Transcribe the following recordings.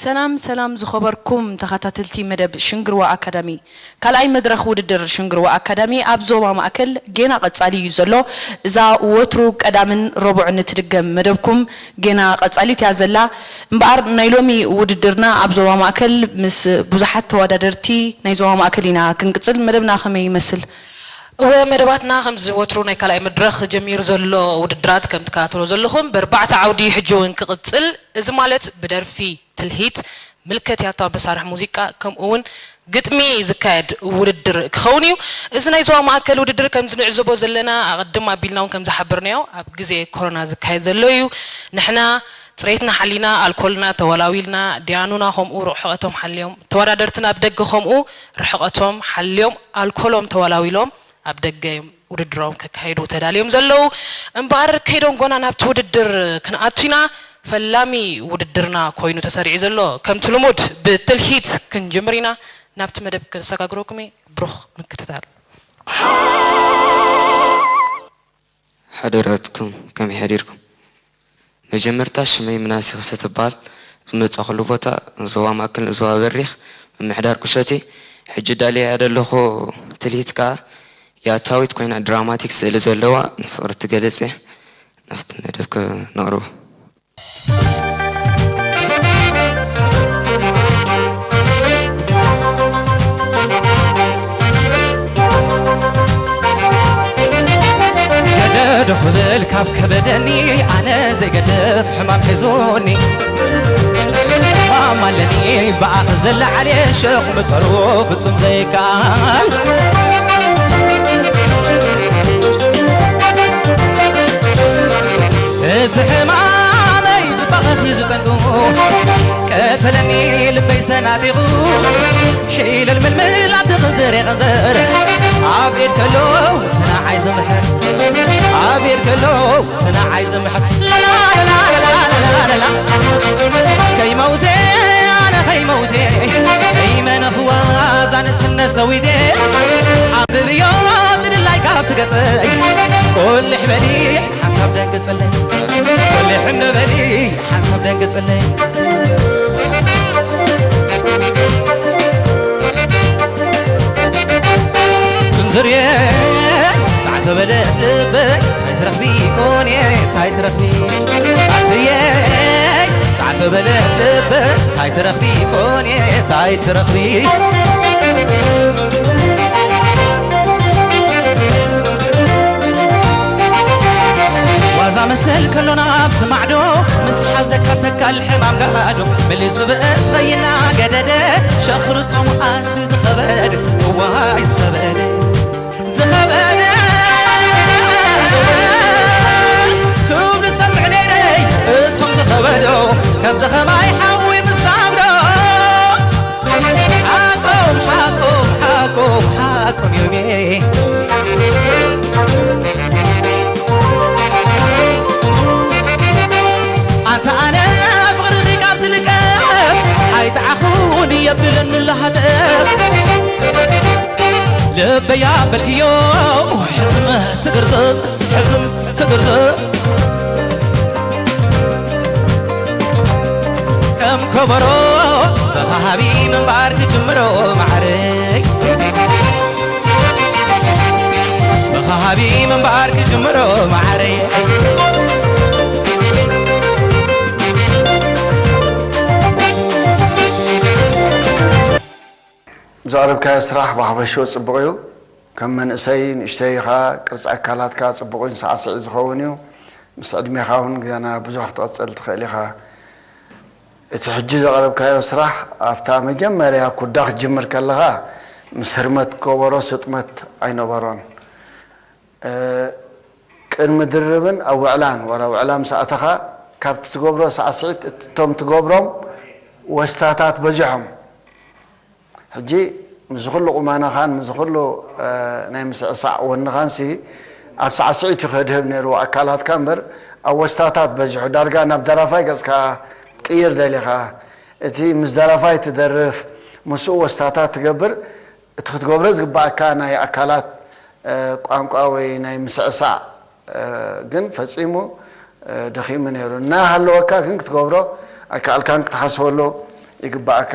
ሰላም ሰላም ዝኸበርኩም ተኸታተልቲ መደብ ሽንግርዋ ኣካዳሚ። ካልኣይ መድረኽ ውድድር ሽንግርዋ ኣካዳሚ ኣብ ዞባ ማእከል ጌና ቀጻሊ እዩ ዘሎ። እዛ ወትሩ ቀዳምን ረቡዕን እትድገም መደብኩም ጌና ቀጻሊት እያ ዘላ። እምበኣር ናይ ሎሚ ውድድርና ኣብ ዞባ ማእከል ምስ ብዙሓት ተወዳደርቲ ናይ ዞባ ማእከል ኢና ክንቅጽል። መደብና ከመይ ይመስል? እወ፣ መደባትና ከምዚ ወትሩ ናይ ካልኣይ መድረኽ ጀሚሩ ዘሎ ውድድራት ከም ትከታተሎ ዘለኹም ብኣርባዕተ ዓውዲ ሕጂ እውን ክቕጽል፣ እዚ ማለት ብደርፊ፣ ትልሂት፣ ምልከት ያታዊ መሳርሒ ሙዚቃ ከምኡ እውን ግጥሚ ዝካየድ ውድድር ክኸውን እዩ። እዚ ናይ ዞባ ማእከል ውድድር ከም ዝንዕዘቦ ዘለና ኣቐድም ኣቢልና እውን ከም ዝሓበርናዮ ኣብ ግዜ ኮሮና ዝካየድ ዘሎ እዩ። ንሕና ጽሬትና ሓሊና ኣልኮልና ተወላዊልና ዲያኑና ከምኡ ርሕቐቶም ሓልዮም ተወዳደርትና ኣብ ደገ ከምኡ ርሕቐቶም ሓልዮም ኣልኮሎም ተወላዊሎም ኣብ ደገ እዮም ውድድሮም ከካይዱ ተዳልዮም ዘለዉ። እምበኣር ከይዶም ጎና ናብቲ ውድድር ክንኣቱ ኢና። ፈላሚ ውድድርና ኮይኑ ተሰሪዑ ዘሎ ከምቲ ልሙድ ብትልሂት ክንጅምር ኢና። ናብቲ መደብ ክንሰጋግረኩም እየ። ብሩኽ ምክትታል። ሓደራትኩም ከመይ ሓዲርኩም? መጀመርታ ሽመይ ምናሴ ክሰ ትበሃል። ዝመጻኹሉ ቦታ ዞባ ማእከል ዞባ በሪኽ ምምሕዳር ቁሸቲ። ሕጂ ዳልያ ዘለኹ ትልሂት ከኣ ያታዊት ኮይና ድራማቲክ ስእሊ ዘለዋ ንፍቕሪ ትገልጽ እያ። ናብቲ መደብ ከ ነቕርቦ። ገደዶ ክብል ካብ ከበደኒ ኣነ ዘይገድፍ ሕማም ሒዙኒ። ሕማም ኣለኒ ብኣኽ ዘለዓለ ሸኹ ምጸርዎ ፍጹም ዘይከኣል። እቲ ሕማመይ ዝበቐኺ ዝጠንቁ ቀተለኒ ልበይ ሰናጢቑ። ሒለል ምልምል ኣትኽንዝር የኽንዝር ኣብ ኢድ ከሎ እቲ ንዓይ ዝምሕር ኣብ ኢድ ከሎ እቲ ንዓይ ዝምሕር ላላላላላላላ ከይመውቴ ኣነ ከይመውቴ ከይመነኽዋ እዛ ንእስነት ሰዊቴ ኣንብብዮ ትድላይ ካብ ትገጸይ ቆልሕ በሊ ሓንሳብ ደንግጽለይ ቆልሕ እንዶ በሊ ሓንሳብ ደንግጽለይ ክንዝርየ ጣዕተ በለ ልበይ ታይ ትረኽቢ ኮንየ ታይ ትረኽቢ ኣትየ ጣዕተ በለ ልበይ ታይ ትረኽቢ ኮንየ ታይ ትረኽቢ ዋዛ መሰል ከሎና ኣብቲ ማዕዶ ምስ ሓዘካ ተካል ሕማም ጋዶ መሊሱ ብእስ ኸይና ገደደ ሸኽሪ ጾሙ ኣዝዩ ዝኸበደ እዋይ ዝኸበደ ዝኸበደ ክብሉ ሰምዕ ነይረይ እቶም ዝኸበዶ ከምዚ ኸማይ ሓዊ ምስ ታውዶ ሓቆም ሓቆም ሓቆም ሓቆም እዮም ኣንተ ኣነ ፍቕርኺ ካብ ትልቀፍ ኣይጠዓኹን የብልን ንላሃተፍ ልበያ በልክዮ ሕዝም ትግርዝም ሕዝም ትግርዝም ከም ከበሮ ብኻሃቢ ምንባር ክጅምሮ ማዕረይ ብኻሃቢ ምንባር ክጅምሮ ማዕረይ ዘቕረብካዮ ስራሕ ብሓፈሽኡ ጽቡቕ እዩ። ከም መንእሰይ ንእሽተይ ኢኻ፣ ቅርጺ ኣካላትካ ጽቡቕ እዩ፣ ንሳዕስዒት ዝኸውን እዩ። ምስ ዕድሜኻ እውን ገና ብዙሕ ክትቕጽል ትኽእል ኢኻ። እቲ ሕጂ ዘቕረብካዮ ስራሕ ኣብታ መጀመርያ ኩዳ ክትጅምር ከለኻ ምስ ህርመት ከበሮ ስጥመት ኣይነበሮን። ቅድሚ ድርብን ኣብ ውዕላን ዋላ ውዕላ ምስ ኣተኻ ካብቲ ትገብሮ ሳዕስዒት እቶም ትገብሮም ወስታታት በዚሖም። ሕጂ ምስዚ ኩሉ ቁመናኻን ምስዚ ኩሉ ናይ ምስዕሳዕ ወንኻንሲ ኣብ ሳዕስዒት እዩ ከድህብ ነይርዎ ኣካላትካ እምበር ኣብ ወስታታት በዚሑ ዳርጋ ናብ ደራፋይ ገጽካ ትቅይር ደሊኻ እቲ ምስ ደራፋይ ትደርፍ ምስኡ ወስታታት ትገብር እቲ ክትገብሮ ዝግባኣካ ናይ ኣካላት ቋንቋ ወይ ናይ ምስዕሳዕ ግን ፈጺሙ ደኺሙ ነይሩ። እናሃለወካ ግን ክትገብሮ ኣይከኣልካን፣ ክትሓስበሉ ይግባእካ።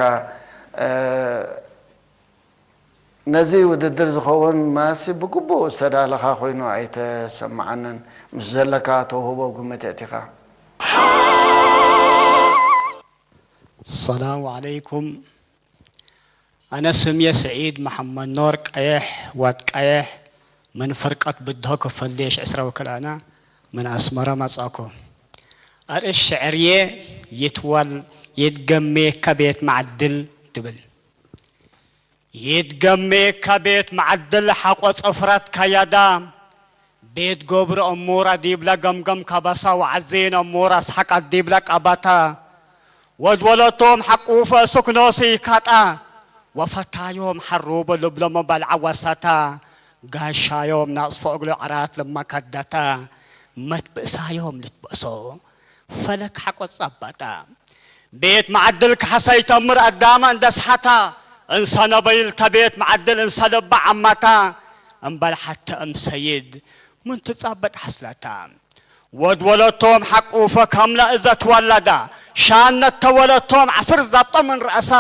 ነዚ ውድድር ዝኸውን ማሲ ብግቡእ ዝተዳለኻ ኮይኑ ኣይተሰምዓንን። ምስ ዘለካ ተውህቦ ግምት የእቲኻ። ሰላሙ ዓለይኩም። ኣነ ስምየ ስዒድ መሓመድ ኖር ቀየሕ ዋት ቀየሕ ምን ፍርቀት ብድሆ ክፈልዴሽ ዕስራ ወክልኣና ምን ኣስመራ መጻእኮ። ኣርእስ ሽዕርየ ይትዋል ይድገሜካ ቤት መዓድል ትብል። ይድገሜካ ቤት መዓድል ሓቆ ጽፍረት ካያዳ ቤት ገብሩ እሞራ ዲብላ ገምገም ካባሳ ወዓዜን እሞራ ኣስሓቃት ዲብላ ቃባታ ወድወለቶም ሓቁፈ ስክኖሲ ካጣ ወፈታዮም ሓሩበ ልብሎም በልዓ ዋሳታ ጋሻዮም ናጽፎ እግሎ ዓራት ለማካዳታ መትብእሳዮም ልትበእሶ ፈለክ ሓቆ ጻባጣ ቤት መዓድል ክሓሳይ ተምር ኣዳማ እንደስሓታ እንሰ ነበይልተ ቤት መዓድል እንሰ ለባ ዓማታ እምበል ሓተ እም ሰይድ ምን ትጻበጥ ሓስላታ ወድ ወለቶም ሓቁፈ ከምላ እዘ ትወለዳ ሻነት ተወለቶም ዓስር ዛብጦ ምን ረእሳ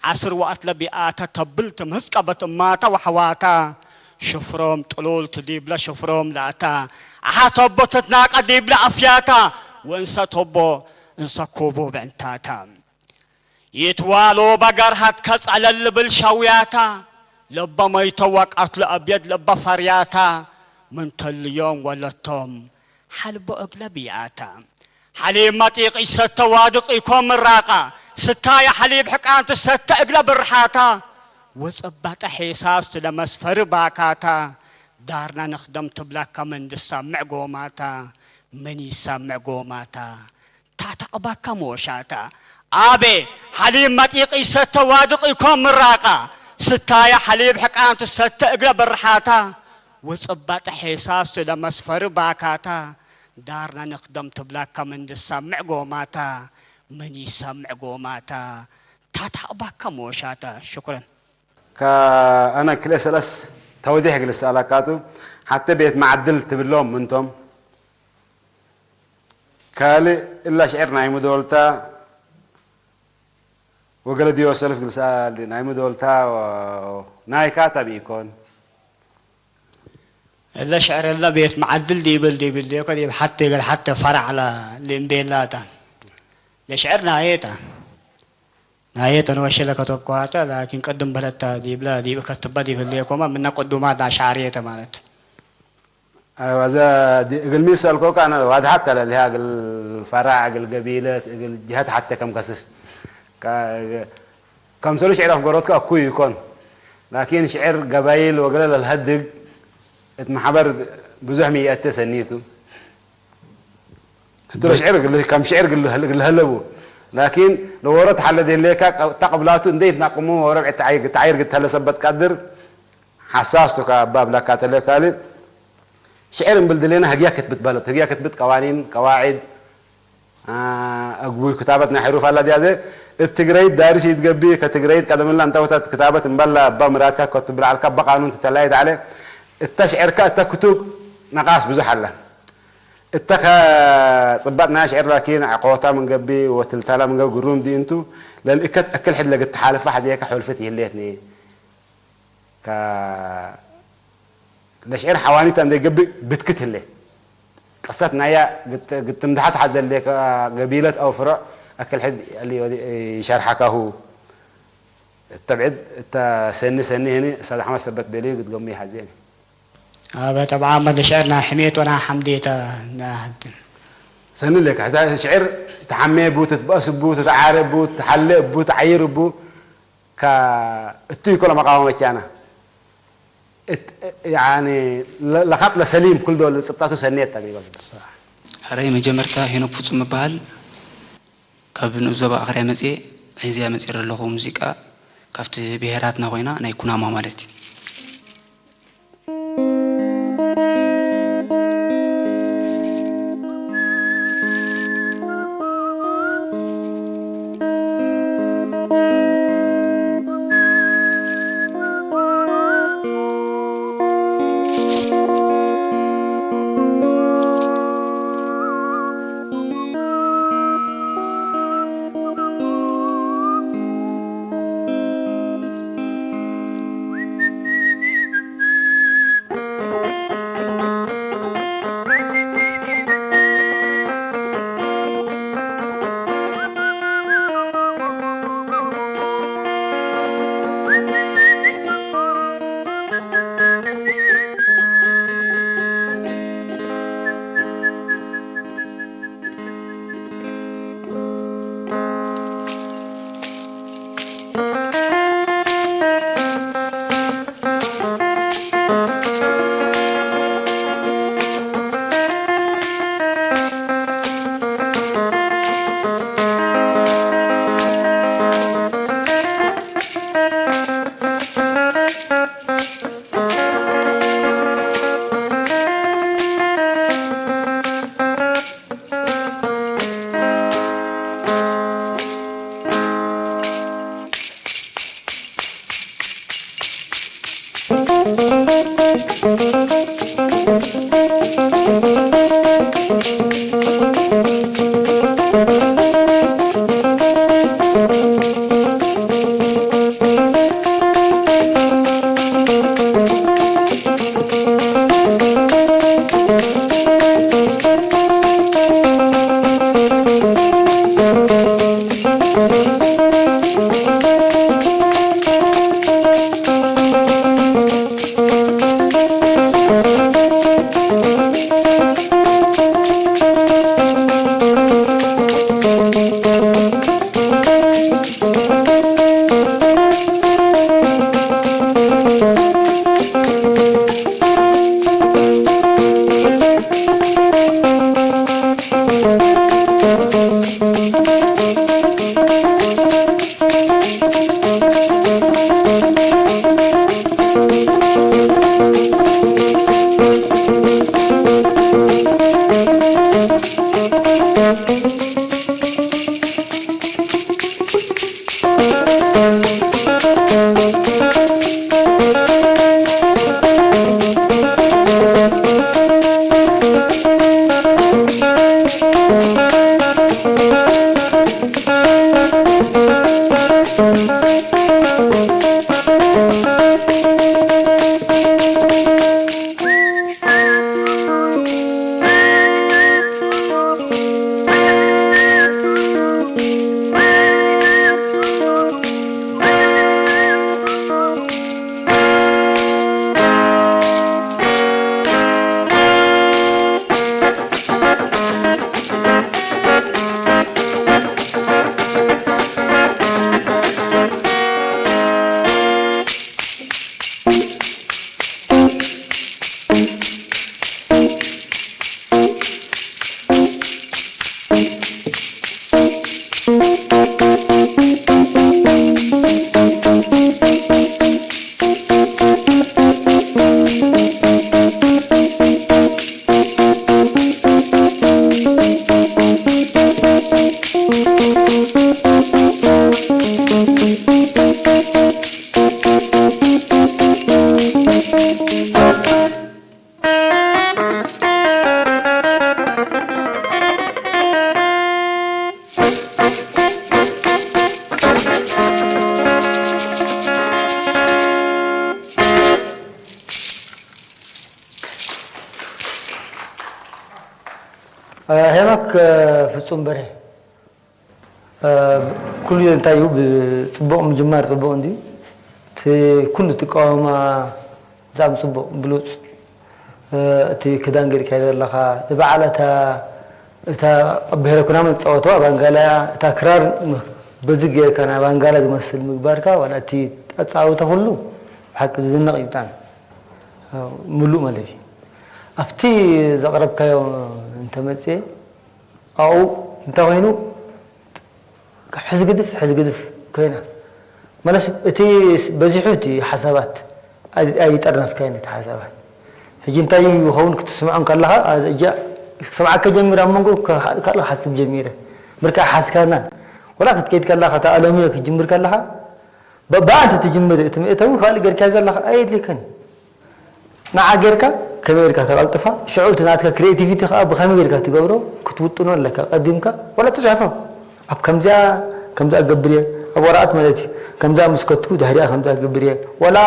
ዓስር ወኣት ለቢኣተ ተብል ትምህዝ ቀበት እማታ ወሓዋታ ሽፍሮም ጥሉል ትዲብለ ሽፍሮም ላታ ኣሓ ተቦ ትትናቀ ዲብለ ኣፍያታ ወእንሰ ተቦ እንሰ ኮቦ ብዕንታታ ይትዋሎ በገርሃት ከጸለል ልብል ሸውያታ ለበ መይቶ ወቃትሎ ኣብየድ ለበ ፈርያታ ምን ተልዮም ወለቶም ሓልቦ እግለ ብያታ ሓሊብ መጢቕ ይሰተ ዋድቕ ይኮን ምራቃ ስታየ ሓሊብ ሕቃን ትሰተ እግለ ብርሓታ ወጸባጠ ሒሳስ ትለመስፈሪ ባካታ ዳርና ንኽደም ትብላካ ምን ድሰምዕ ጎማታ ምን ይሰምዕ ጎማታ ታታቕባካ ሞሻታ ኣቤ ሓሊብ መጢቕ ይሰተ ዋድቕ ይኮን ምራቃ ስታየ ሓሊብ ሕቃን ትሰተ እግለ ብርሓታ ወጸባጠ ሒሳስ ትለመስፈሪ ባካታ ዳርና ንኽደም ትብላካ ምን ድሰምዕ ጎማታ ምን ይሰምዕ ጎማታ ታታቕባካ ሞሻታ ሽኩረን ከኣነ ክልኤ ሰለስ ተወዲሕ ግልስ ኣላካቱ ሓተ ቤት መዓድል ትብሎም ምንቶም ካልእ እላ ሽዕር ናይ ምዶልታ ወገለ ዲዮ ሰልፍ ግልስ ናይ ምዶልታ ናይ ካታ ሚኮን እለ ሽዕር እለ ቤት መዓድል ዲብል ዲብል ዲዮ ከዲብ ሓተ ገል ሓተ ፈራዕላ ሊምቤላታ ለሽዕር ናየታ ናየ ተንወሸለ ከተኳተ ላኪን ቅድም በለታ ዲብላ ዲብ ከትባ ዲብ ህልየኮማ ምና ቅዱማት ኣሻዕርየተ ማለት ኣዛ እግል ሚስ ኣልኮካ ኣነ ዋድሓት ተለልያ እግል ፈራዕ እግል ገቢለት እግል ጅሀት ሓተ ከም ከስስ ከምሰሉ ሽዕር ኣፍገሮትካ እኩይ ይኮን ላኪን ሽዕር ገባይል ወገለ ለልሀድግ እት ማሕበር ብዙሕ ምየእተ ሰኒቱ ህትሮ ሽዕር እግል- ከም ሽዕር እግል- እግልሀለቡ ላኪን ለወሮ ተሓለ ደሌካ እታ ቅብላቱ እንደ ይትናቅሙ ወረብ ተዓይር ግትሀለ ሰበት ቀድር ሓሳስ ቱካ እባ ብላካ ተለ ካልእ ሽዕር እምብል ድሌና ህግያ ክትብት በለት ህግያ ክትብት ቀዋኒን ቀዋዒድ ኣግቡይ ክታበት ናይ ሕሩፍ ኣላ ድያ ዘ እብ ትግረይት ዳርስ ይትገቢ ከትግረይት ቀደምላ እንታውታት ክታበት እምበላ እባ ምራትካ ከትብል ዓልካ እባ ቃኑን ትተላየ ዳዕለ እታ ሽዕርካ እታ ክቱብ ነቃስ ብዙሕ ኣላ እታ ከ ጽባጥ ናይ ሽዕር ላኪን ዓቆታ ምንገቢ ወትልታላ ምንገቢ ግሩም ዲ እንቱ ለልእከት እክል ሕድ ለግትሓልፋ ሓዚየካ ሑልፍት ይህልየትኒ ለሽዕር ሓዋኒት እንደ ገብእ ብትክት ህሌት ቅሰት ናያ ግትምድሓት ሓዘሌ ገቢለት ኣው ፍሮዕ ኣክል ሕድ ይሸርሓካሁ እተብዕድ እተ ሰኒ ሰኒ ህኒ እሳድ ኣሕመድ ሰበት ቤልዩ ግትገሙ ይሓዜኒ ኣብ ጠብዓ መለሸዕር ና ሕሜት ወና ሓምዴታ ናሓድን ሰኒ ሌካ ሕታ ሽዕር ተሓሜ ቡ ትትበእስ ቡ ትተዓረ ቡ ትሓለ ቡ ትዓይር ቡ እቱ ይኮሎ መቃወመቻና ለኻጥ ለሰሊም ኩል ዶ ጽብጣቱ ሰኔት ታግሪባ ሕራይ መጀመርታ ሄኖክ ፍጹም እበሃል ካብ ንኡስ ዞባ ኣኽርያ መጽየ ሕዝያ መጽየ ዘለኹ ሙዚቃ ካብቲ ብሄራትና ኮይና ናይ ኩናማ ማለት እዩ ሄኖክ ፍጹም በርሄ። ኩሉ እንታይ እዩ፣ ብጽቡቕ ምጅማር ጽቡቕ እንድዩ። እቲ ኩሉ ትቃወማ ብጣዕሚ ጽቡቕ ብሉጽ። እቲ ክዳን ጌርካ ዘለኻ፣ እቲ በዓል እታ፣ እታ ኣብ ብሄረ ኩናማ ዝጻወትዋ ባንጋላ እያ። እታ ክራር በዚ ጌርካ ናይ ባንጋላ ዝመስል ምግባርካ፣ ዋላ እቲ ኣጻውታ ኩሉ ብሓቂ ዝድነቕ እዩ ብጣዕሚ። ምሉእ ማለት እዩ። ኣብቲ ዘቕረብካዮ እንተመጽኤ፣ ኣብኡ እንታይ ኮይኑ፣ ሕዝግድፍ፣ ሕዝግድፍ ኮይና። ማለት እቲ በዚሑ እቲ ሓሳባት ኣይ-፣ ኣይጠርነፍካዮን እቲ ሓሳባት። ሕጂ እንታይ ይኸውን ክትስምዖ እንከለኻ፣ ኣ-፣ እጃ ክሰምዓካ ጀሚረ፣ ኣብ መንጎ ከ-፣ ካልእ ክሓስብ ጀሚረ። ምርካ ሓስካናን። ወላ ክትከይድ ከለኻ፣ እታ ኣሎምዮ ክትጅምር ከለኻ፣ ብ-፣ ብኣ እንተ ትጅምር፣ እቲ መእተዊ ካልእ ጌርካዮ ዘለኻ ኣየድልየካን እዩ። ንዓ ጌርካ ከመይ ጌርካ ተቐልጥፋ፣ ሽዑ እቲ ናትካ ክሪኤቲቪቲ ከኣ ብኸመይ ጌርካ ትገብሮ ክትውጥኖ ኣለካ። ቀዲምካ ወላ ትጽሕፎ፣ ኣብ ከምዚኣ፣ ከምዚኣ ክገብር እየ፣ ኣብ ወረቐት ማለት እዩ፣ ከምዚኣ ምስ ከትኩ ድሕሪኣ ከምዚኣ ክገብር እየ፣ ወላ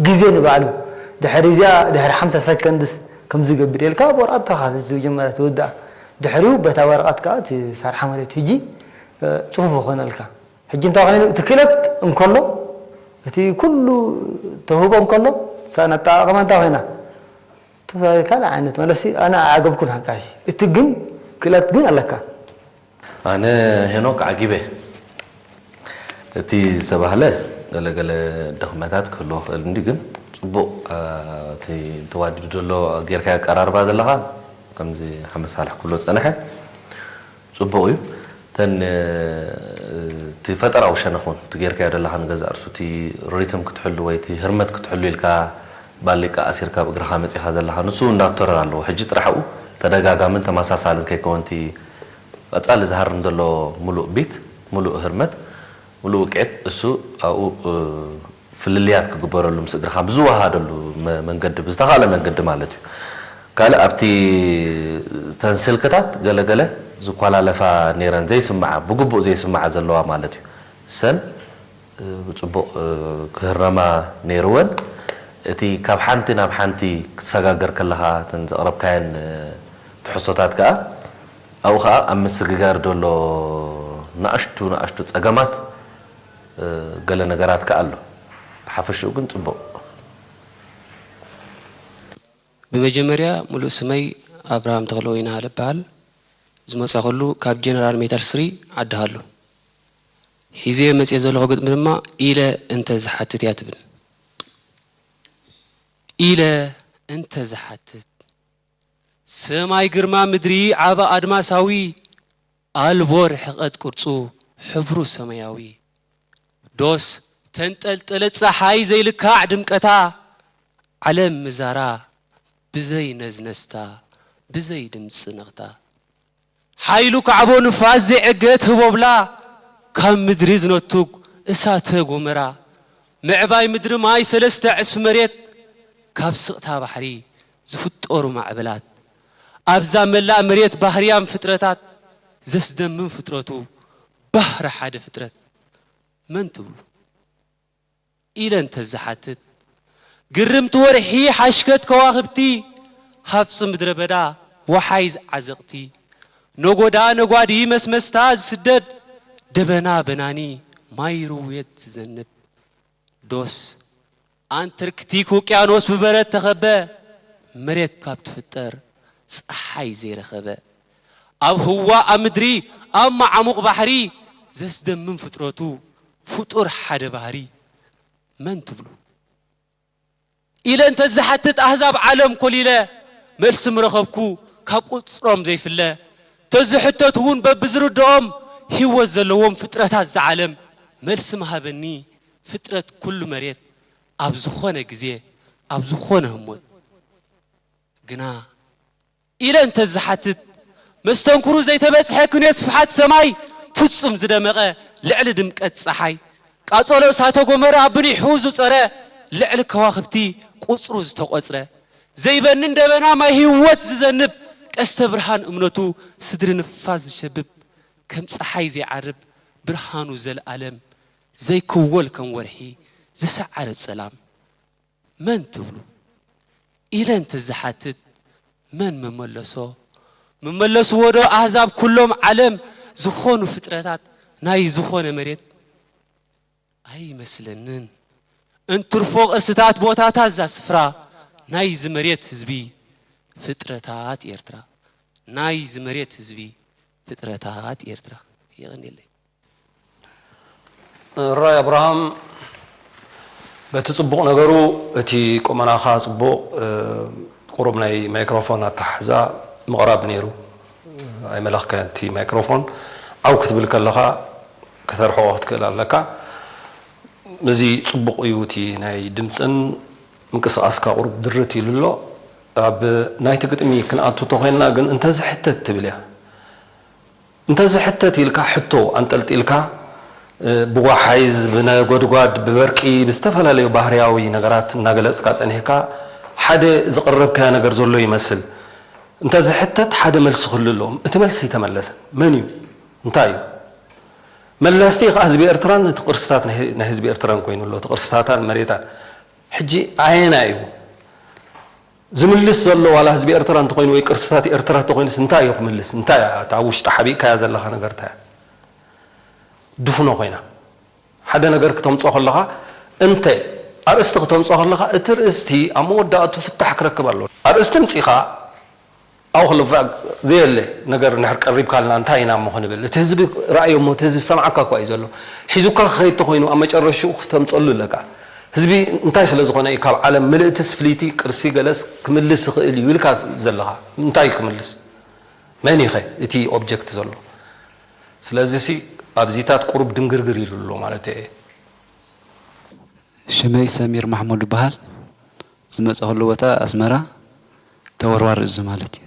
ግዜ ንባዕሉ፣ ድሕሪ እዚኣ፣ ድሕሪ ሓምሳ ሰከንድስ ከምዚ ክገብር እየ ኢልካ ኣብ ወረቐት ተኻትት መጀመርያ ትውድኣ። ድሕሪኡ በታ ወረቐት ከኣ ትሰርሓ ማለት እዩ። ሕጂ፣ እ፣ ጽፉፍ ይኾነልካ። ሕጂ እንታይ ኮይኑ፣ እቲ ክእለት እንከሎ፣ እቲ ኩሉ ተውህቦ እንከሎ፣ ሳእን ኣጠቓቕማ እንታይ ኮይና? ተፈላለየ ካልእ ዓይነት መለሲ ኣነ ኣዓገብኩን ሓቃይ። እቲ ግን ክእለት ግን ኣለካ። ኣነ ሄኖክ ዓጊበ። እቲ ዝተባህለ ገለገለ ድኽመታት ክህልዎ ክእል እንዲ፣ ግን ጽቡቕ፣ እ፣ እቲ ተዋዲዱ ዘሎ ጌርካ ኣቀራርባ ዘለኻ፣ ከምዚ ሓመድ ሳልሕ ክብሎ ዝጸንሐ፣ ጽቡቕ እዩ። እተን፣ እ፣ እቲ ፈጠራዊ ሸነኽ እውን፣ እቲ ጌርካዮ ዘለኻ ንገዛእ ርእሱ፣ እቲ ሪትም ክትሕሉ ወይ እቲ ህርመት ክትሕሉ ኢልካ ባሊቃ ኣሲርካ ኣብ እግርኻ መጺኻ ዘለኻ፣ ንሱ እውን እንዳተረ ኣለዎ። ሕጂ ጥራሕ ኣብኡ ተደጋጋምን ተመሳሳልን ከይከውን፣ እቲ ቀጻሊ ዝሃርም ዘሎ ምሉእ ቢት፣ ምሉእ ህርመት፣ ምሉእ ውቅዒት፣ እሱ ኣብኡ፣ እ፣ ፍልልያት ክግበረሉ ምስ እግርኻ ብዝወሃደሉ መ-፣ መንገዲ፣ ብዝተኻለ መንገዲ ማለት እዩ። ካልእ ኣብቲ ተን ስልክታት ገለገለ ዝኳላለፋ ነይረን፣ ዘይስምዓ፣ ብግቡእ ዘይስምዓ ዘለዋ ማለት እዩ። እሰን ብጽቡቕ ክህረማ ነይርወን። እቲ ካብ ሓንቲ ናብ ሓንቲ ክትሰጋገር ከለኻ እተን ዘቕረብካየን ትሕዝቶታት ከኣ ኣብኡ ከኣ ኣብ ምስግጋር ዘሎ ንኣሽቱ ንኣሽቱ ጸገማት ገለ ነገራት ከኣ ኣሎ። ብሓፈሽኡ ግን ጽቡቕ። ብመጀመርያ ሙሉእ ስመይ ኣብርሃም ተኽለወይንሃለ እበሃል። ዝመጻእኩሉ ካብ ጀነራል ሜታል ስሪ ዓዲ ሃሎ። ሒዘዮ መጽየ ዘለኹ ግጥሚ ድማ ኢለ እንተ ዝሓትት እያ ትብል። ኢለ እንተ ዝሓትት ሰማይ ግርማ ምድሪ ዓቢ ኣድማሳዊ ኣልቦ ርሕቐት ቅርጹ ሕብሩ ሰማያዊ ዶስ ተንጠልጠለት ጸሓይ ዘይልካዕ ድምቀታ ዓለም ምዛራ ብዘይ ነዝነስታ ብዘይ ድምጺ ነኽታ ሓይሉ ካዕቦ ንፋስ ዘይዕገት ህቦብላ ካብ ምድሪ ዝነቱግ እሳተ ጎመራ ምዕባይ ምድሪ ማይ ሰለስተ ዕስፊ መሬት ካብ ስቕታ ባሕሪ ዝፍጠሩ ማዕበላት ኣብዛ መላእ መሬት ባህርያም ፍጥረታት ዘስደምም ፍጥረቱ ባህሪ ሓደ ፍጥረት መን ትብሉ ኢለ እንተዝሓትት ግርምቲ ወርሒ ሓሽከት ከዋኽብቲ ሃፍፂ ምድረ በዳ ወሓይ ዓዘቕቲ ነጎዳ ነጓዲ መስመስታ ዝስደድ ደበና በናኒ ማይ ርውየት ዝዘንብ ዶስ ኣንተርክቲክ ውቅያኖስ ብበረድ ተኸበ መሬት ካብ ትፍጠር ፀሓይ ዘይረኸበ ኣብ ህዋ ኣብ ምድሪ ኣብ መዓሙቕ ባሕሪ ዘስደምም ፍጥረቱ ፍጡር ሓደ ባህሪ መን ትብሉ ኢለ እንተዝሓትት ኣህዛብ ዓለም ኮሊለ መልሲ ምረኸብኩ ካብ ቁፅሮም ዘይፍለ ተዝሕተት እውን በብዝርድኦም ህይወት ዘለዎም ፍጥረታት ዝዓለም መልሲ ምሃበኒ ፍጥረት ኩሉ መሬት ኣብ ዝኾነ ግዜ ኣብ ዝኾነ ህሞት ግና ኢለ እንተዝሓትት መስተንክሩ ዘይተበጽሐ ክንዮ ስፍሓት ሰማይ ፍጹም ዝደመቐ ልዕሊ ድምቀት ጸሓይ ቃጸሎ እሳተ ጎመራ ብኒሑ ዝጸረ ልዕሊ ከዋኽብቲ ቁጽሩ ዝተቖጽረ ዘይበንን ደበና ማይ ህይወት ዝዘንብ ቀስተ ብርሃን እምነቱ ስድሪ ንፋስ ዝሸብብ ከም ጸሓይ ዘይዓርብ ብርሃኑ ዘልኣለም ዘይክወል ከም ወርሒ ዝሰዓረ ጸላም መን ትብሉ ኢለ እንተዝሓትት መን ምመለሶ? ምመለስዎ ዶ ኣህዛብ ኩሎም ዓለም ዝኾኑ ፍጥረታት ናይ ዝኾነ መሬት? ኣይመስለንን። እንትርፎ ቅርስታት ቦታታት እዛ ስፍራ ናይዚ መሬት ህዝቢ ፍጥረታት ኤርትራ ናይዚ መሬት ህዝቢ ፍጥረታት ኤርትራ። የቐንየለይ። ራይ ኣብርሃም በቲ ጽቡቕ ነገሩ እቲ ቁመናኻ ጽቡቕ ቁሩብ ናይ ማይክሮፎን ኣተሓሕዛ ምቕራብ ነይሩ ኣይመለኽካዮን እቲ ማይክሮፎን ዓው ክትብል ከለኻ ከተርሕቖ ክትክእል ኣለካ እዚ ጽቡቕ እዩ እቲ ናይ ድምጽን ምንቅስቓስካ ቁሩብ ድርት ኢሉ ኣሎ ኣብ ናይቲ ግጥሚ ክንኣቱ ተኾይንና ግን እንተዝሕተት ትብል እያ እንተዝሕተት ኢልካ ሕቶ ኣንጠልጢልካ ብዋሓይዝ፣ ብነጎድጓድ፣ ብበርቂ፣ ብዝተፈላለዩ ባህርያዊ ነገራት እናገለጽካ ጸኒሕካ ሓደ ዘቕረብካዮ ነገር ዘሎ ይመስል። እንተዝሕተት ሓደ መልሲ ክህሉ ኣለዎ። እቲ መልሲ ኣይተመለሰን። መን እዩ? እንታይ እዩ? መላሲ ከኣ ህዝቢ ኤርትራን እቲ ቅርስታት ናይ ህዝቢ ኤርትራን ኮይኑ ኣሎ። እቲ ቅርስታታን መሬታን ሕጂ ኣየናይ እዩ? ዝምልስ ዘሎ ዋላ ህዝቢ ኤርትራ እንተኾይኑ ወይ ቅርስታት ኤርትራ እንተኾይኑስ እንታይ እዩ ክምልስ? እንታይ እያ እታ ኣብ ውሽጢ ሓቢእካያ ዘለኻ ነገር እንታይ እያ? ድፍኖ ኮይና ሓደ ነገር ክተምጾ ከለኻ እንተ ኣርእስቲ ክተምጾ ከለኻ እቲ ርእስቲ ኣብ መወዳእቱ ፍታሕ ክረክብ ኣለዎ። ኣርእስቲ ምጺኻ ኣብኡ ከሎ ቫግ ዘየለ ነገር እንድሕር ቀሪብካልና እንታይ ኢና እሞ ክንብል? እቲ ህዝቢ ረኣዮ እሞ እቲ ህዝቢ ሰምዓካ እኳ እዩ ዘሎ። ሒዙካ ክኸይድ ተኾይኑ ኣብ መጨረሽኡ ክተምጸሉ ኣለካ። ህዝቢ እንታይ ስለ ዝኾነ እዩ ካብ ዓለም ምልእትስ ፍልይቲ ቅርሲ ገለስ ክምልስ ይኽእል እዩ ኢልካ ዘለኻ? እንታይ እዩ ክምልስ? መን እዩ ኸ እቲ ኦብጀክት ዘሎ? ስለዚሲ ኣብዚታት ቁሩብ ድንግርግር ኢሉ ኣሎ ማለት እየ። ሽመይ ሰሚር ማሕሙድ ይበሃል። ዝመፀኹሉ ቦታ ኣስመራ ተወርዋር እዙ ማለት እዩ።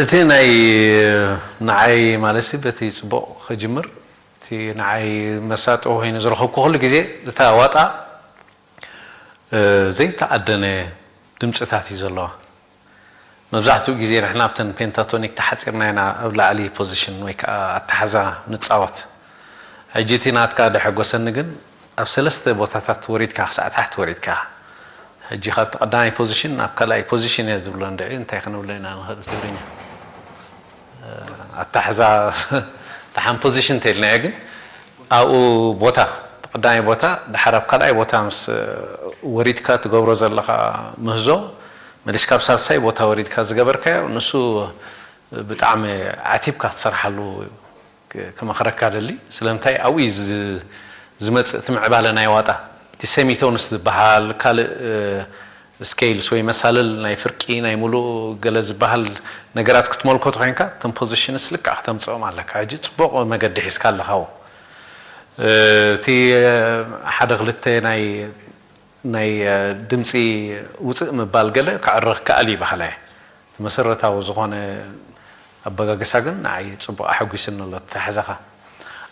እቲ ናይ ንዓይ ማለትሲ በቲ ጽቡቕ ክጅምር እቲ ንዓይ መሳጢ ኮይኑ ዝረኸብኩ ኩሉ ግዜ እታ ዋጣ ዘይተኣደነ ድምፅታት እዩ ዘለዋ። መብዛሕትኡ ግዜ ንሕና ኣብተን ፔንታቶኒክ ተሓፂርና ኢና ኣብ ላዕሊ ፖዚሽን ወይ ከዓ ኣተሓዛ ንፃወት። ሕጂ እቲ ናትካ ደሐጎሰኒ ግን ኣብ ሰለስተ ቦታታት ወሪድካ ክሳዕ ታሕቲ ወሪድካ። ሕጂ ካብቲ ቀዳማይ ፖዚሽን ናብ ካልኣይ ፖዚሽን እየ ዝብሎ እንድዒ እንታይ ክንብሎ ኢና ንኽእል ብትግርኛ? ኣታሕዛ ደሓን ፖዚሽን እንተኢልናዮ ግን ኣብኡ ቦታ ቀዳማይ ቦታ ድሓር ኣብ ካልኣይ ቦታ ምስ ወሪድካ ትገብሮ ዘለኻ ምህዞ መሊስካ ኣብ ሳልሳይ ቦታ ወሪድካ ዝገበርካዮ ንሱ ብጣዕሚ ዓቲብካ ክትሰርሓሉ ክመኽረካ ደሊ። ስለምንታይ ኣብኡ እዩ ዝመፅእ እቲ ምዕባለ ናይ ዋጣ። እቲ ሴሚቶንስ ዝበሃል ካልእ ስኬይልስ ወይ መሳልል ናይ ፍርቂ ናይ ሙሉእ ገለ ዝበሃል ነገራት ክትመልኮት ኮይንካ እቶም ፖዚሽንስ ልክዕ ክተምፅኦም ኣለካ። ሕጂ ፅቡቕ መገዲ ሒዝካ ኣለኻ። እቲ ሓደ ክልተ ናይ ናይ ድምፂ ውፅእ ምባል ገለ ክዕረ ክከኣል እዩ በሃላይ። እቲ መሰረታዊ ዝኾነ ኣበጋግሳ ግን ንዓይ ፅቡቕ ኣሐጒስኒ ኣሎ። እቲ ኣታሕዛኻ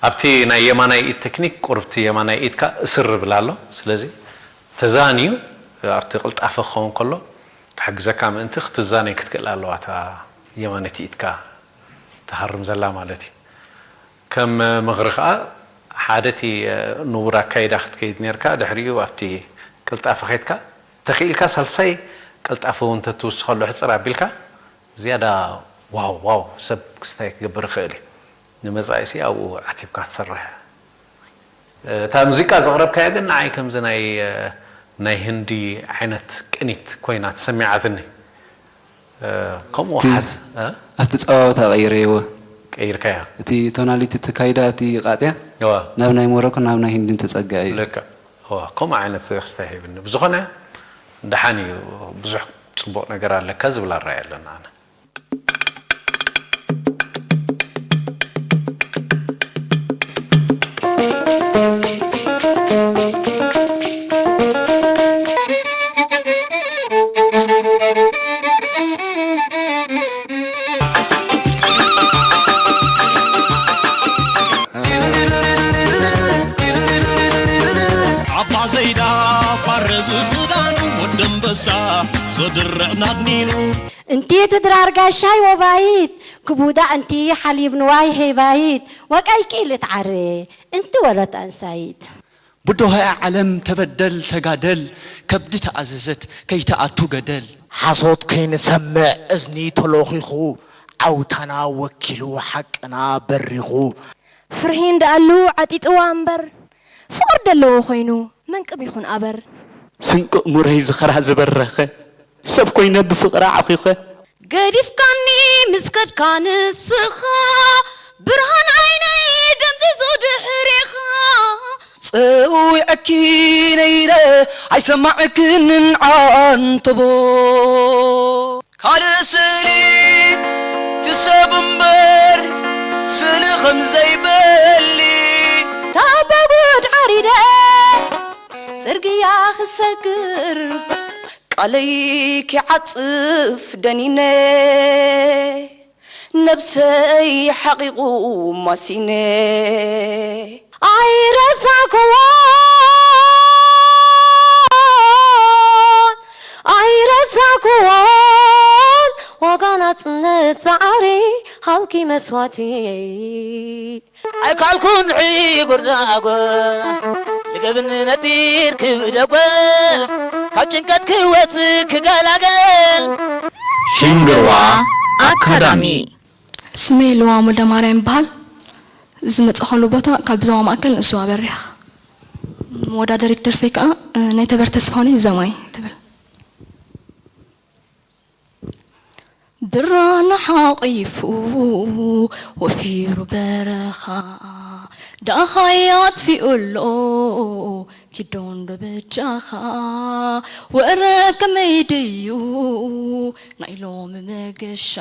ኣብቲ ናይ የማናይ ኢድ ቴክኒክ ቁርብቲ የማናይ ኢድካ እስር ብል ኣሎ። ስለዚ ተዛንዩ ኣብቲ ቅልጣፈ ክኸውን ከሎ ክሕግዘካ ምእንቲ ክትዛነይ ክትክእል ኣለዋ እታ የማነይቲ ኢድካ ትሃርም ዘላ ማለት እዩ። ከም ምኽሪ ከኣ ሓደ እቲ ንቡር ኣካይዳ ክትከይድ ኔርካ ድሕሪኡ ኣብቲ ቅልጣፈ ከይድካ ተኽኢልካ ሳልሳይ ቅልጣፈ እውን ተትውስኸሉ ሕፅር ኣቢልካ ዝያዳ ዋው ዋው ሰብ ክስታይ ክገብር ይኽእል እዩ። ንመጻኢሲ ኣብኡ ዓቲብካ ትሰርሕ። እታ ሙዚቃ ዘቕረብካያ ግን ንዓይ ከምዚ ናይ ናይ ህንዲ ዓይነት ቅኒት ኮይና ተሰሚዓትኒ። ከምኡ እቲ ሓዝ ኣብቲ ጸዋውታ ቀይረይዎ። ቀይርካያ? እቲ ቶናሊቲ፣ እቲ ካይዳ፣ እቲ ቃጥያ እዋ። ናብ ናይ ሞሮኮ ናብ ናይ ህንዲ ተጸግዐ እዩ። ልክዕ። እዋ፣ ከምኡ ዓይነት ክስታይ ሂብኒ። ብዝኾነ ደሓን እዩ፣ ብዙሕ ጽቡቕ ነገር ኣለካ ዝብል ኣረኣእያ ኣለና። ኣነ ዓባ ዘይዳ ፋረ ዝኽዳኑ ወዲ ኣንበሳ ዘድርዕ ናድኒኑ። እንቲ እቲ ድራር ጋሻይ ወባይት ክቡዳ እንቲ ሓሊብ ንዋይ ሄባይት ወቀይ ቂል እትዓረ እንቲ ወለት ኣንሳይት። ብዶሆያ ዓለም ተበደል ተጋደል ከብዲ ተኣዘዘት ከይትኣቱ ገደል። ሓሶት ከይንሰምዕ እዝኒ ተሎኺኹ ዓውታና ወኪሉ ሓቅና በሪኹ። ፍርሂ እንዳኣሉ ዓጢጥዋ እምበር ፍቕሪ ደለዎ ኮይኑ መን ቅም ይኹን ኣበር። ስንቂ እሙረይ ዝኸራ ዝበረኸ ሰብ ኮይነ ብፍቕራ ዓኺኸ። ገዲፍካኒ ምስ ከድካ ንስኻ ብርሃን ዓይነይ ደምዚዙ ድሕሬኻ። ጸዊዐኪ ነይረ ኣይሰማዕክንን ዓንተቦ። ካልእ ስእሊ ክሰብ እምበር ስእሊ ከም ዘይበሊ። ካብ ባቡድ ዓሪደ ጽርግያ ክሰግር ቃለይ ክዓጽፍ ደኒነ ነብሰይ ሓቒቑ ማሲነ ኣይረሳዕኩዎን ኣይረሳዕኩዎን ዋጋ ናጽነት ጻዕሪ ሃብኪ መስዋእቲ ኣይካልኩን ዕጉር ዛጎ ልገብኒ ነጢር ክብደጎ ካብ ጭንቀት ክወጽእ ክገላገል ሽንግርዋ ኣካዳሚ ስመይ ልዋም ወልደማርያም ይበሃል። ዝመጻእኩሉ ቦታ ካብ ዞባ ማእከል ንሱዋ በሪኽ። መወዳደሪት ደርፈይ ከኣ ናይ ተበር ተስፋሁነይ ዘማይ ትብል። ብራና ሓቒፉ ወፊሩ በረኻ ደኣኻይ ኣጥፊኡ ኣሎ ኪዶንዶ በጃኻ ወረ ከመይ ድዩ ናይ ሎሚ መገሻ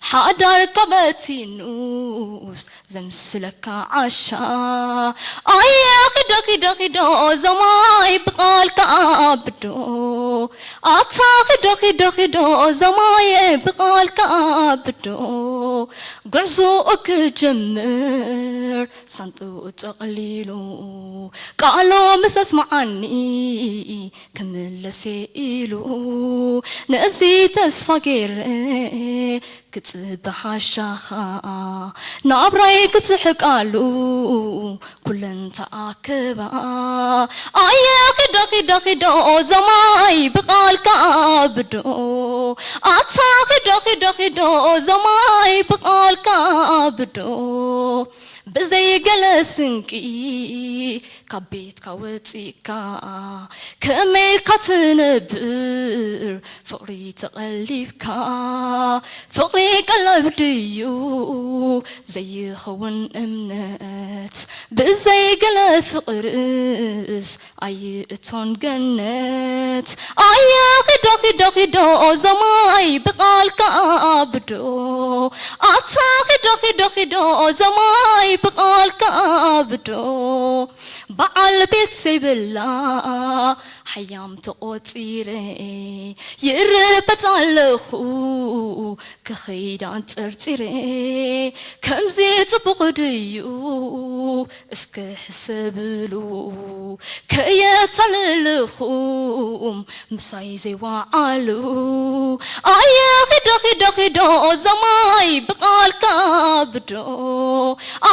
ሓዳርካ በቲኑስ ዘምስለካ ዓሻ ኣየ ኺዶ ኺዶ ኺዶ ዞማይ ብቓልካ ኣብዶ ኣታ ኺዶ ኺዶ ኺዶ ዞማየ ብቓልካ ኣብዶ ጉዕዞኡ ክጅምር ሳንጥኡ ጠቕሊሉ ቃሉ ምስ ኣስምዓኒ ክምለስ እየ ኢሉ ነዚ ተስፋ ገይረ ክጽበ ሓሻኻ ናብራይ ክስሕቃሉ ኩለን ተኣከባ ኣየ ኺዶ ኺዶ ኺዶ ዞማይ ብቓልካ ኣብዶ ኣታ ኺዶ ኺዶ ኺዶ ዞማይ ብቓልካ ኣብዶ ብዘይ ገለ ስንቂ ካብ ቤትካ ወጺእካ ከመይ ኢልካ ትነብር ፍቕሪ ተቐሊብካ ፍቕሪ ቀለብ ድዩ ዘይኸውን እምነት ብዘይ ገለ ፍቕርስ ኣይእቶን ገነት ኣየ ኺዶ ኺዶ ኺዶ ዞማይ ብቓልካ ኣብዶ ኣታ ኺዶ ኺዶ ኺዶ ዞማይ ብቓልካ ኣብዶ በዓል ቤት ዘይብላ ሓያም ተቖጺረ ይርበጽ ኣለኹ ክኸይድ ኣንጸርጺረ ከምዚ ጽቡቕ ድዩ እስከ ሕሰብሉ ከየታልልኹም ምሳይ ዘይወዓሉ ኣየ ኺዶ ኺዶ ኺዶ ዞማይ ብቓልካ ኣብዶ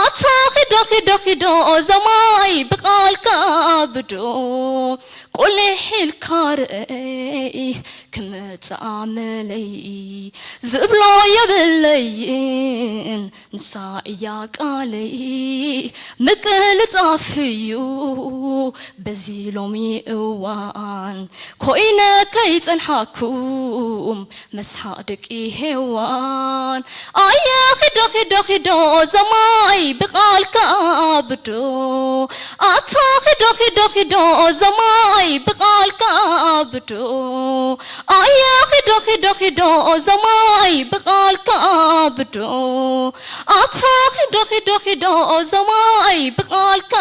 ኣታ ኺዶ ኺዶ ኺዶ ዞማይ ብቓልካ ኣብዶ ቁሊሕ ኢልካ ርኣይ ክመጽእ ኣመለይ ዝብሎ የብለይን ንሳ እያ ቃለይ ምቅልጣፍ እዩ በዚ ሎሚ እዋን ኮይነ ከይጸንሓኩም መስሓቕ ደቂ ሄዋን ኣየ ኺዶ ኺዶ ኺዶ ዞማይ ብቓልካ ኣብዶ ኣታ ኺዶ ኺዶ ኺዶ ዞማይ ብቃልካ ብዶ ኣያ ኺዶ ኺዶ ኺዶ ዘማይ ብቃልካ ብዶ ኣታ ኺዶ ኺዶ ኺዶ ዘማይ ብቃልካ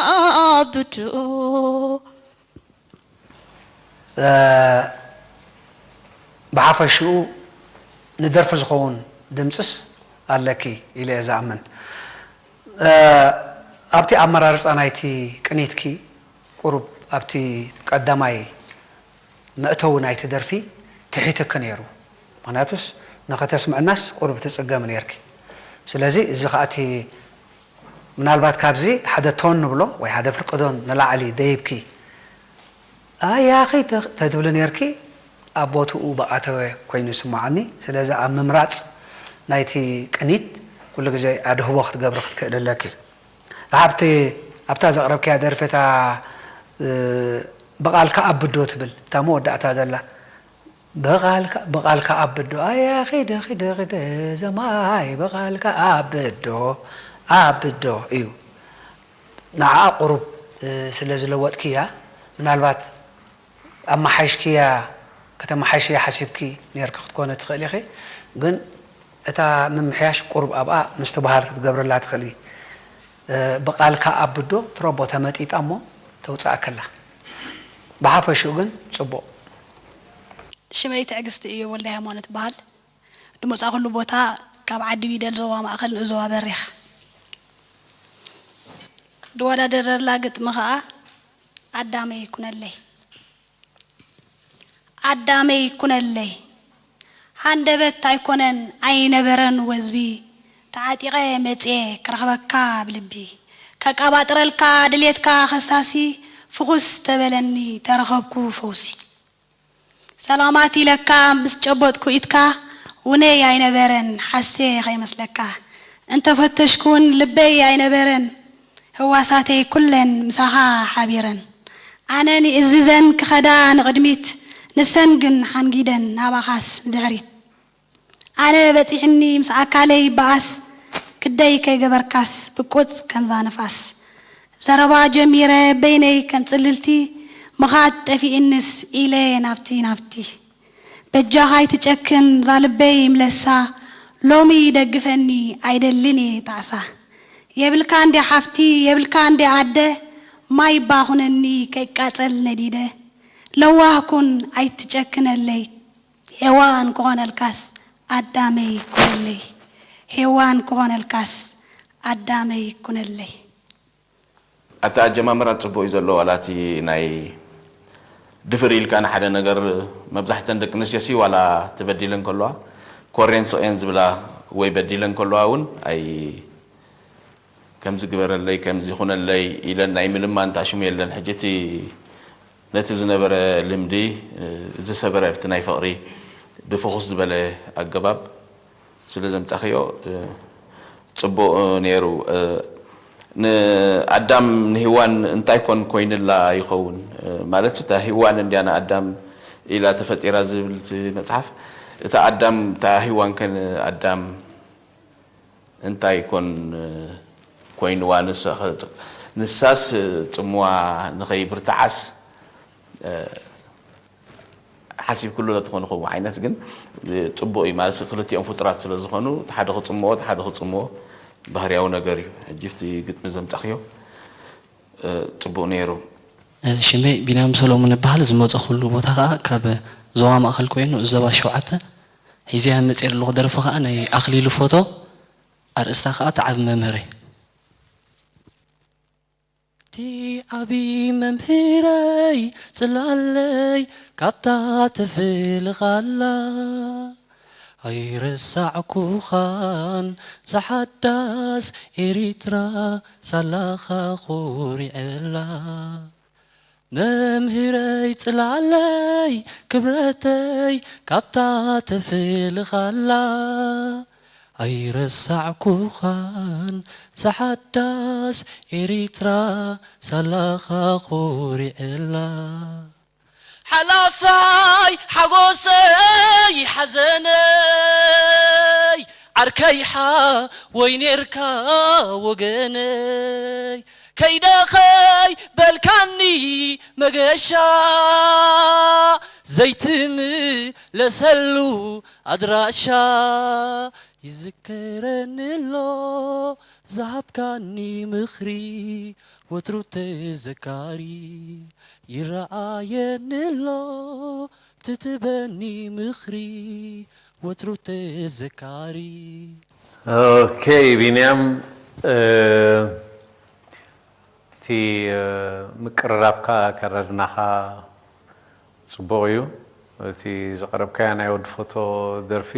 ብዶ። ብሓፈሽኡ ንደርፊ ዝኸውን ድምፅስ ኣለኪ ኢለ እየ ዝኣምን። ኣብቲ ኣመራርፃ ናይቲ ቅኒትኪ ቁሩብ ኣብቲ ቀዳማይ መእተዊ ናይቲ ደርፊ ትሒትኪ ነይሩ። ምኽንያቱስ ንኸተስምዕናስ ቁሩብ ትፅገሚ ነይርኪ። ስለዚ እዚ ከዓ እቲ ምናልባት ካብዚ ሓደ ቶን ንብሎ ወይ ሓደ ፍርቂ ቶን ንላዕሊ ደይብኪ ኣያኺ ተትብሊ ነይርኪ ኣብ ቦትኡ ብኣተወ ኮይኑ ይስምዓኒ። ስለዚ ኣብ ምምራፅ ናይቲ ቅኒት ኩሉ ግዜ ኣድህቦ ክትገብሪ ክትክእሊ ኣለኪ። ሓብቲ ኣብታ ዘቕረብክያ ደርፊ እታ ብቓልካ ኣብዶ ትብል እታ መወዳእታ ዘላ ብቓልካ ኣብዶ ኣያ ኺደ ኺደ ኺደ ዘማይ ብቓልካ ኣብዶ ኣብዶ እዩ። ንዓኣ ቁሩብ ስለ ዝለወጥክያ ምናልባት ኣመሓይሽክያ ከተመሓይሽያ ሓሲብኪ ነይርኪ ክትኮኒ ትኽእሊ ኢኺ። ግን እታ ምምሕያሽ ቁሩብ ኣብኣ ምስትብሃል ክትገብርላ ትኽእሊ። ብቓልካ ኣብዶ ትረቦ ተመጢጣ እሞ ተውፅኣከላ። ብሓፈሽኡ ግን ፅቡቕ። ሽመይ ትዕግስቲ እዮብ ወልደሃይማኖት እበሃል። ድመፃእኹሉ ቦታ ካብ ዓዲ ቢደል ዞባ ማእኸል ንኡስ ዞባ በሪኽ። ድወዳደረላ ግጥሚ ኸዓ ኣዳመይ ኩነለይ። ኣዳመይ ኩነለይ ሃንደበት ኣይኮነን ኣይነበረን ወዝቢ ተዓጢቐ መፅየ ክረኽበካ ብልቢ ከቃባጥረልካ ድልየትካ ኸሳሲ ፍኹስ ተበለኒ ተረኸብኩ ፈውሲ። ሰላማት ኢለካ ምስ ጨበጥኩ ኢድካ ውነይ ኣይነበረን ሓስየ ከይመስለካ እንተፈተሽኩ ውን ልበይ ኣይነበረን ህዋሳተይ ኩለን ምሳኻ ሓቢረን ኣነ ንእዝዘን ክኸዳ ንቕድሚት ንሰን ግን ሓንጊደን ናባኻስ ንድሕሪት ኣነ በጺሕኒ ምስ ኣካለይ ይበኣስ ግደይ ከይገበርካስ ብቁጽ ከምዛ ንፋስ ዘረባ ጀሚረ በይነይ ከም ጽልልቲ ምኻድ ጠፊእንስ ኢለ ናብቲ ናብቲ በጃኻ ኣይትጨክን ዛልበይ ይምለሳ ሎሚ ይደግፈኒ ኣይደልን እየ ጣዕሳ የብልካ እንዴ ሓፍቲ የብልካ እንዴ ኣደ ማይ እባ ኩነኒ ከይቃጸል ነዲደ ለዋህ ኩን ኣይትጨክነለይ ሄዋን ክኾነልካስ ኣዳመይ ኩነለይ ሄዋን ክኾነልካስ ኣዳመይ ኩነለይ። ኣቲ ኣጀማምራ ፅቡቅ እዩ ዘሎ ዋላ እቲ ናይ ድፍር ኢልካ ንሓደ ነገር መብዛሕተን ደቂ ኣንስትዮ ሲ ዋላ ተበዲለን ከለዋ ኮሬን ስቅየን ዝብላ ወይ በዲለን ከለዋ እውን ኣይ ከምዚ ግበረለይ ከምዚ ኩነለይ ኢለን ናይ ምልማን ታሽሙ የለን ሕጂ እቲ ነቲ ዝነበረ ልምዲ ዝሰበረ ኣብቲ ናይ ፍቕሪ ብፍኹስ ዝበለ ኣገባብ ስለ ዘምጻኽዮ ጽቡቕ ነይሩ። ንኣዳም ንሂዋን እንታይ ኮን ኮይንላ ይኸውን ማለት እታ ሂዋን እንድያ ንኣዳም ኢላ ተፈጢራ ዝብል እቲ መጽሓፍ እታ ኣዳም እታ ሂዋን ከ ንኣዳም እንታይ ኮን ኮይንዋ ንሳስ ጽምዋ ንኸይብርትዓስ ሓሲብክሉ ለትኾኑ ከምኡ ዓይነት ግን ፅቡቅ እዩ ማለት ክልቲኦም ፍጡራት ስለ ዝኾኑ እቲ ሓደ ክፅምኦ እቲ ሓደ ክፅምኦ ባህርያዊ ነገር እዩ ሕጂ እቲ ግጥሚ ዘምፃኽዮ ፅቡቅ ነይሩ ሽመይ ቢንያም ሰሎሙን እበሃል ዝመፀኹሉ ቦታ ከዓ ካብ ዞባ ማእኸል ኮይኑ ዞባ ሸውዓተ ሒዘያ መፅየ ዘለኹ ደርፊ ከዓ ናይ ኣኽሊሉ ፎቶ ኣርእስታ ከዓ ተዓቢ መምህረይ እቲ ዓቢ መምህረይ ጽላለይ ካብታ ትፍልኻላ ኣይረሳዕኩኻን ዝሓዳስ ኤሪትራ ሳላኻ ኮሪዐላ መምህረይ ጽላለይ ክብረተይ ካብታ ትፍልኻላ ኣይረሳዕኩኻን ዝሓዳስ ኤሪትራ ሳላኻ ኮሪዐላ ሓላፋይ ሓጎሰይ ሓዘነይ ዓርከይ ሓወይ ኔርካ ወገነይ ከይደኸይ በልካኒ መገሻ ዘይትምለሰሉ ኣድራሻ ይዝከረኒ ኣሎ ዝሃብካኒ ምኽሪ ወትሩ ተዘካሪ ይረኣየኒ ኣሎ ትትበኒ ምኽሪ ወትሩ ተዘካሪ። ኦኬ ቢንያም፣ እቲ ምቅርራብካ ኣከዳድናኻ ጽቡቕ እዩ። እቲ ዘቕረብካያ ናይ ወዲ ፎቶ ደርፊ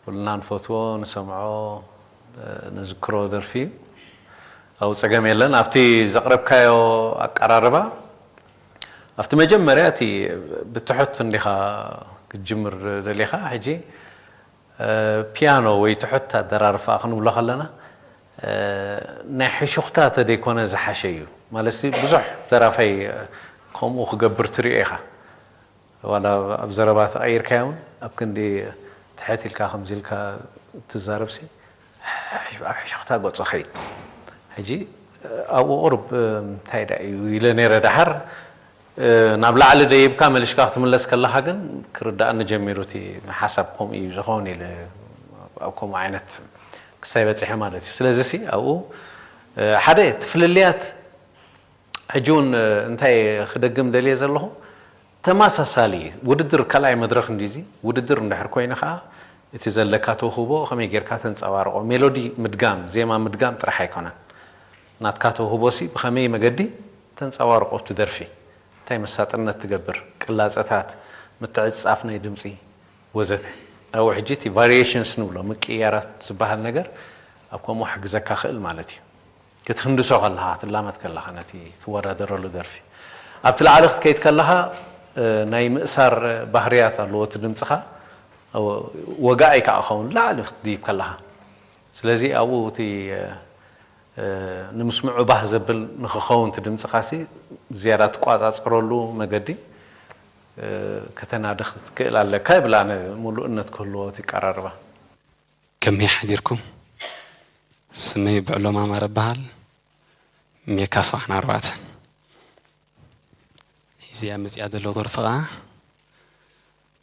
ኩልና ንፈትዎ፣ ንሰምዖ፣ ንዝክሮ ደርፊ እዩ። ኣብኡ ጸገም የለን። ኣብቲ ዘቕረብካዮ ኣቀራርባ ኣብቲ መጀመርያ እቲ ብትሑት እንዲኻ ክትጅምር ደሊኻ፣ ሕጂ ፒያኖ ወይ ትሑት ኣደራርፋ ክንብሎ ከለና ናይ ሕሹኽታ ተደይኮነ ዝሓሸ እዩ። ማለት ብዙሕ ደራፋይ ከምኡ ክገብር ትሪኦ ኢኻ። ዋላ ኣብ ዘረባ ተቐይርካዮ እውን ኣብ ክንዲ ትሕት ኢልካ ከምዚ ኢልካ ትዛረብሲ ኣብ ሕሹኽታ ገጾ ኸይድ። ሕጂ ኣብኡ ቁሩብ እንታይ ዳ እዩ ኢለ ነይረ። ደሓር ናብ ላዕሊ ደይብካ መሊስካ ክትምለስ ከለኻ ግን ክርዳእኒ ጀሚሩ። እቲ ሓሳብ ከምኡ እዩ ዝኸውን ኢለ ኣብ ከምኡ ዓይነት ክስታይ በጺሐ ማለት እዩ። ስለዚ ሲ ኣብኡ ሓደ እቲ ፍልልያት ሕጂ እውን እንታይ ክደግም ደልየ ዘለኹ ተመሳሳሊ ውድድር ካልኣይ መድረኽ እንዲዚ ውድድር እንድሕር ኮይኑ ከዓ እቲ ዘለካ ተውህቦ ከመይ ጌርካ ተንፀባርቆ ሜሎዲ ምድጋም ዜማ ምድጋም ጥራሕ ኣይኮነን ናትካ ተውህቦ ሲ ብኸመይ መገዲ ተንፀባርቆ እቲ ደርፊ እንታይ መሳጥነት ትገብር ቅላፀታት ምትዕፅፃፍ ናይ ድምፂ ወዘተ ኣብኡ ሕጂ እቲ variations ንብሎ ምቅያራት ዝበሃል ነገር ኣብ ከምኡ ሕግዘካ ክእል ማለት እዩ ክትህንድሶ ከለኻ ትላመድ ከለኻ ነቲ ትወዳደረሉ ደርፊ ኣብቲ ላዕሊ ክትከይድ ከለኻ ናይ ምእሳር ባህርያት ኣለዎ እቲ ድምፅኻ ወጋኢ ከዓ ኸውን ላዕሊ ክትድይብ ከለኻ ስለዚ ኣብኡ እቲ ንምስምዑ ባህ ዘብል ንክኸውን እቲ ድምፅኻሲ ዝያዳ ትቋፃፀረሉ መገዲ ከተናድኽ ትክእል ኣለካ ይብል ኣነ ሙሉእነት ክህልዎ እቲ ቀራርባ። ከመይ ሓዲርኩም? ስመይ ብዕሎም ኣማረ እበሃል። ሜካ ሰብዓን ኣርባዕተን። እዚኣ መጺኣ ዘሎ ደርፊ ኸኣ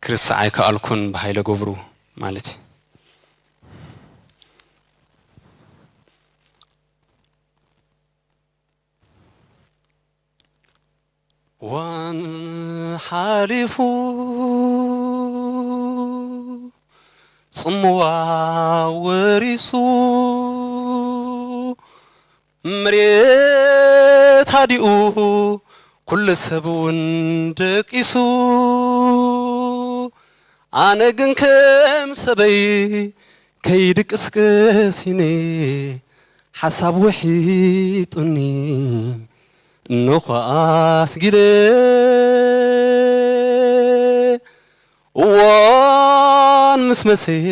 ክርስዓ ኣይከኣልኩን ብሃይለ ገብሩ ማለት እዩ። እዋን ሓሊፉ ጽምዋ ወሪሱ መሬት ሃዲኡ ኩሉ ሰብ እውን ደቂሱ ኣነ ግን ከም ሰበይ ከይድቅስ ቀሲነ ሓሳብ ውሒጡኒ እንዃ ኣስጊለ እዋን ምስ መሰየ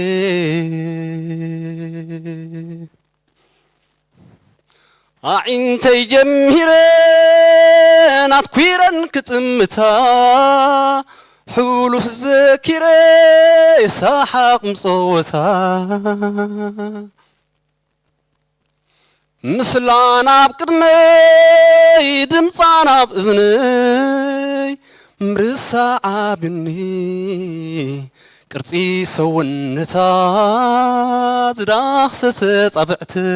ኣዒንተይ ጀሚረን ኣትኲረን ክጥምታ ሕሉፍ ዘኪረ ሰሓቕ ምጸወታ ምስላ ናብ ቅድመይ ድምጻ ናብ እዝነይ ምርሳዕ ኣብኒ ቅርጺ ሰውነታ ዝዳኽሰሰ ጻብዕተይ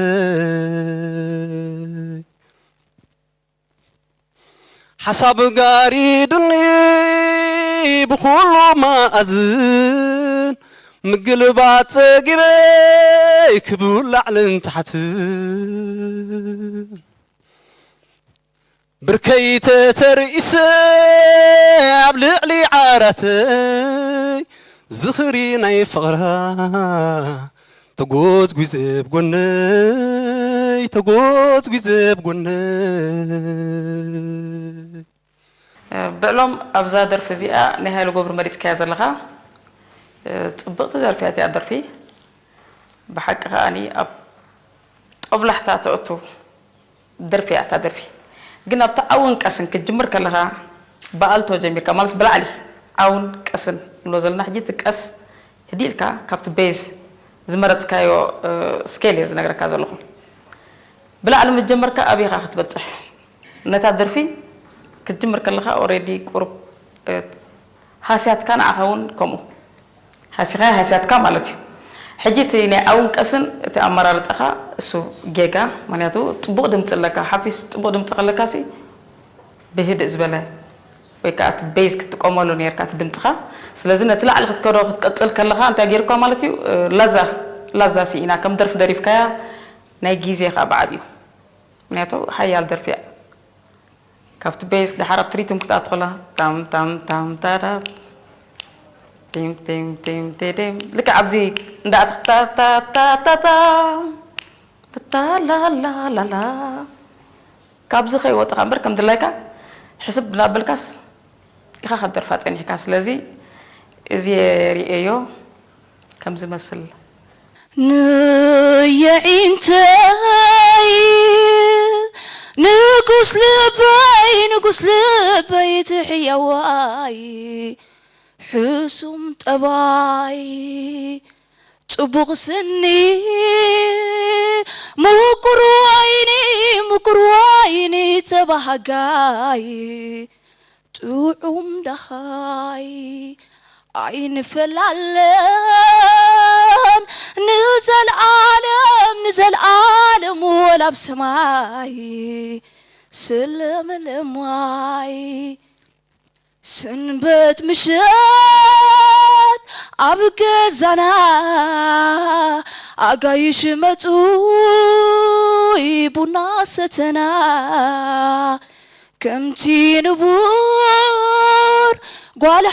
ሓሳብ ጋሪዱኒ ብኹሉ መኣዝን ምግልባጥ ጸጊበ ክብል ላዕልን ታሕትን ብርከይ ተተርኢሰ ኣብ ልዕሊ ዓራተይ ዝኽሪ ናይ ፍቕራ ተጎዝጒዘ ብጎነይ ተጎዝጒዘ ብጎነይ ብዕሎም ኣብዛ ደርፊ እዚኣ ናይ ሃይለ ገብሩ መሪፅካያ ዘለኻ ፅብቕቲ ደርፊ እያ እቲኣ ደርፊ ብሓቂ ከዓኒ ኣብ ጦብላሕታ ተእቱ ደርፊ እያ እታ ደርፊ ግን ኣብቲ ዓውን ቀስን ክትጅምር ከለኻ ብኣልቶ ጀሚርካ ማለት ብላዕሊ ዓውን ቀስን ንብሎ ዘለና ሕጂ እቲ ቀስ ህድእ ኢልካ ካብቲ ቤዝ ዝመረፅካዮ ስኬል እየ ዝነግረካ ዘለኹ ብላዕሊ ምስ ጀመርካ ኣበይ ኢኻ ክትበጽሕ? ነታ ደርፊ ክትጅምር ከለኻ ኦሬዲ ቁሩብ፣ እ፣ ሃስያትካ ንዓኻ እውን ከምኡ። ሃሲኻያ ሃስያትካ ማለት እዩ። ሕጂ እቲ ናይ ኣውን ቀስን እቲ ኣመራርጻኻ እሱ ጌጋ፣ ምኽንያቱ ጽቡቕ ድምጺ ኣለካ፣ ሓፊስ ጽቡቕ ድምጺ ከለካሲ ብህድእ ዝበለ ወይ ከዓ እቲ ቤዝ ክትጥቀመሉ ነርካ እቲ ድምጽኻ። ስለዚ ነቲ ላዕሊ ክትከዶ ክትቀጽል ከለኻ እንታይ ገይርኳ ማለት እዩ? እ፣ ላዛ፣ ላዛ ስኢና ከም ደርፊ ደሪፍካያ ናይ ግዜ ከዓ ብዓብዩ። ምኽንያቱ ሓያል ደርፊ እያ። ካብቲ ቤዝ ደሓር ኣብቲ ሪትም ክትኣትኸላ ታም ታም ታም ታራ ቲም ቲም ቲም ቲም ልክዕ ኣብዚ እንዳኣትኽታ ታታታታ ታላላላላ ካብዚ ከይወፅኻ እምበር ከም ድላይካ ሕስብ እናበልካስ ኢኻ ክትደርፋ ጸኒሕካ። ስለዚ እዚ ርእየዮ ከም ዝመስል። ንየዒንተይ ንጉስ ልበይ ንጉስ ልበይ ትሕያዋይ ሕሱም ጠባይ ጽቡቕ ስኒ ምቁር ወይኒ ምቁር ወይኒ ተባሃጋይ ጥዑም ደሃይ ኣይንፈላለን ንዘልኣለም ንዘልኣለም ወላ ኣብ ሰማይ ስለመለማይ ሰንበት ምሸት ኣብ ገዛና ኣጋይሽ መጹ ቡና ሰተና ከምቲ ንቡር ጓል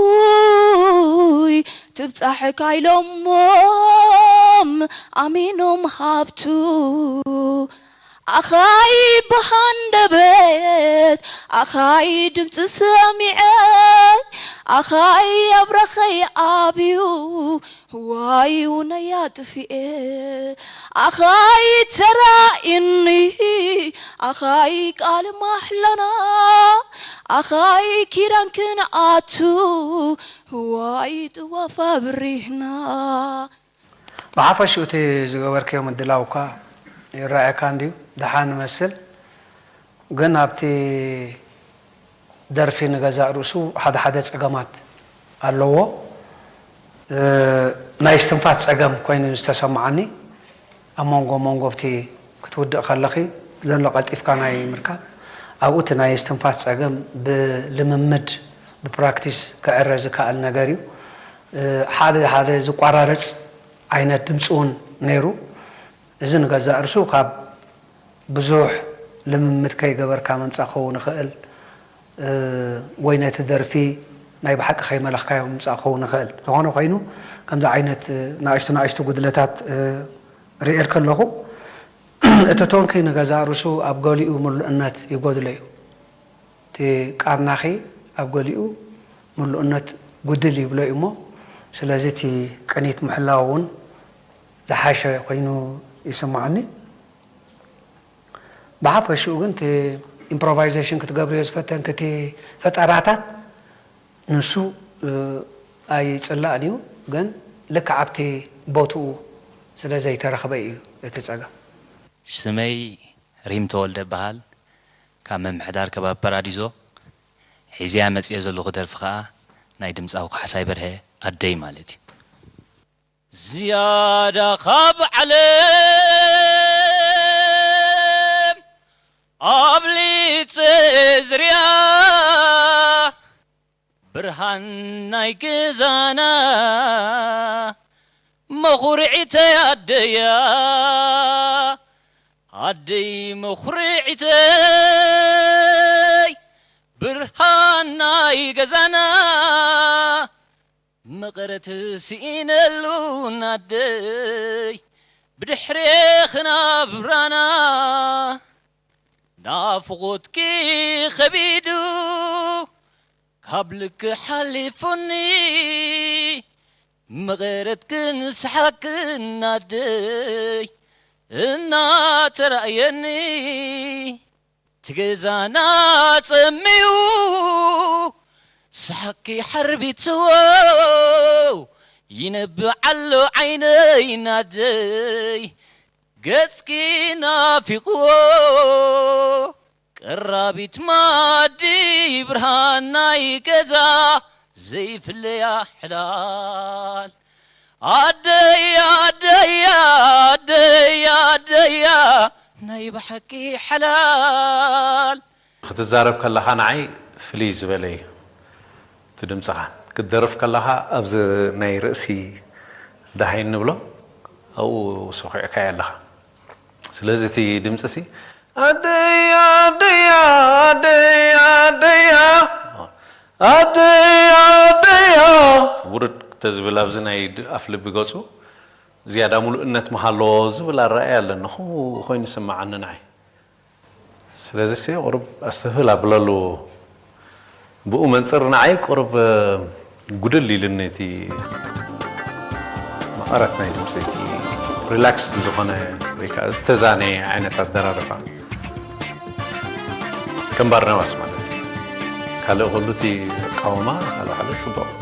ሓተቱይ ትብጻሕካ ኢሎሞም ኣሚኖም ሃብቱ ኣኻይ ብሃንደበት ኣኻይ ድምፂ ሰሚዐ ኣኻይ ኣብረኸይ ኣብዩ ዋይ ውነይ ኣጥፊኤ ኣኻይ ተራኢኒ ኣኻይ ቃል ማሕላና ኣኻይ ኪዳን ክንኣቱ ዋይ ጥዋፍ ኣብሪህና ብሓፈሽኡ እቲ ዝገበርክዮ ምድላው እኳ ይረኣየካ እንድዩ ደሓን ይመስል፣ ግን ኣብቲ ደርፊ ንገዛእ ርእሱ ሓደ ሓደ ጸገማት ኣለዎ። እ፣ ናይ እስትንፋስ ጸገም ኮይኑ ዝተሰምዓኒ ኣብ መንጎ መንጎ ኣብቲ ክትውድእ ከለኺ ዘሎ ቀልጢፍካ ናይ ምርካብ ኣብኡ እቲ ናይ እስትንፋስ ጸገም ብልምምድ ብፕራክቲስ ክዕረ ዝከኣል ነገር እዩ። ሓደ ሓደ ዝቋራረፅ ዓይነት ድምፂ እውን ነይሩ። እዚ ንገዛእ ርእሱ ካብ ብዙሕ ልምምድ ከይገበርካ ምምፃእ ክኸውን ይኽእል ወይ ነቲ ደርፊ ናይ ብሓቂ ከይመለኽካዮ ምምፃእ ክኸውን ይኽእል። ዝኾነ ኮይኑ ከምዚ ዓይነት ናእሽቱ ናእሽቱ ጉድለታት ርእየልኪ ኣለኹ። እቲ ቶንኪ ንገዛእ ርእሱ ኣብ ገሊኡ ምሉእነት ይጎድሎ እዩ። እቲ ቃናኺ ኣብ ገሊኡ ምሉእነት ጉድል ይብሎ እዩ እሞ ስለዚ እቲ ቅኒት ምሕላው እውን ዝሓሸ ኮይኑ ይስምዓኒ። ብሓፈሽኡ ግን እቲ ኢምፕሮቫይዜሽን ክትገብርዮ ዝፈተንኪ እቲ ፈጠራታት ንሱ ኣይፅላእን እዩ ግን ልክዕ ኣብቲ ቦትኡ ስለ ዘይተረኽበ እዩ እቲ ፀገም። ስመይ ሪም ተወልደ እበሃል ካብ ምምሕዳር ከባቢ ፓራዲዞ ሒዘያ መፅየ ዘለኹ ደርፊ ኸዓ ናይ ድምፃዊ ካሕሳይ በርሀ ኣደይ ማለት እዩ። ዝያዳ ካብ ዓለም ኣብሊፀ ዝርያ ብርሃን ናይ ገዛና መኹርዒተይ ኣደያ ኣደይ መኹርዒተይ ብርሃን ናይ ገዛና መቐረት ስኢነሉ ናደይ ብድሕሬ ክናብራና ናፍቖትኪ ኸቢዱ ካብ ልክ ሓሊፉኒ መቐረትክን ሰሓቅክን ናደይ እናተራእየኒ ትገዛና ጸሚዩ ሳቂ ሓርቢትዎ ይነብዕ ኣሎ ዓይነይ ናደይ ገጽኪ ናፊቕዎ ቀራቢት ማዲ ብርሃን ናይ ገዛ ዘይፍለያ ሕላል ኣደይ ኣደይ ኣደይ ኣደይ ናይ ብሓቂ ሓላል ክትዛረብ ከለኻ ንዓይ ፍልይ ዝበለ እዩ እቲ ድምፅኻ። ክትደርፍ ከለኻ ኣብዚ ናይ ርእሲ ደሃይ እንብሎ ኣብኡ ሰኹዕካዮ ኣለኻ። ስለዚ እቲ ድምፂ ሲ ኣደይ ኣደይ ኣደይ ኣደይ ኣደይ ኣደይ ውርድ ተዝብል ኣብዚ ናይ ኣፍ ልቢ ገፁ ዝያዳ ሙሉእነት ምሃለዎ ዝብል ኣረኣእያ ኣለኒ። ከምኡ ኮይኑ ይስምዓኒ ንዓይ። ስለዚ ሲ ቁሩብ ኣስተብህል ኣብለሉ። ብኡ መንፅር ንዓይ ቁሩብ ጉድል ኢሉኒ እቲ መቐረት ናይ ድምፂ፣ እቲ ሪላክስድ ዝኾነ ወይ ከዓ ዝተዛነየ ዓይነት ኣደራርፋ ከም ባርናባስ ማለት እዩ። ካልእ ኩሉ እቲ ኣቃውማ ካልእ ካልእ ፅቡቕ።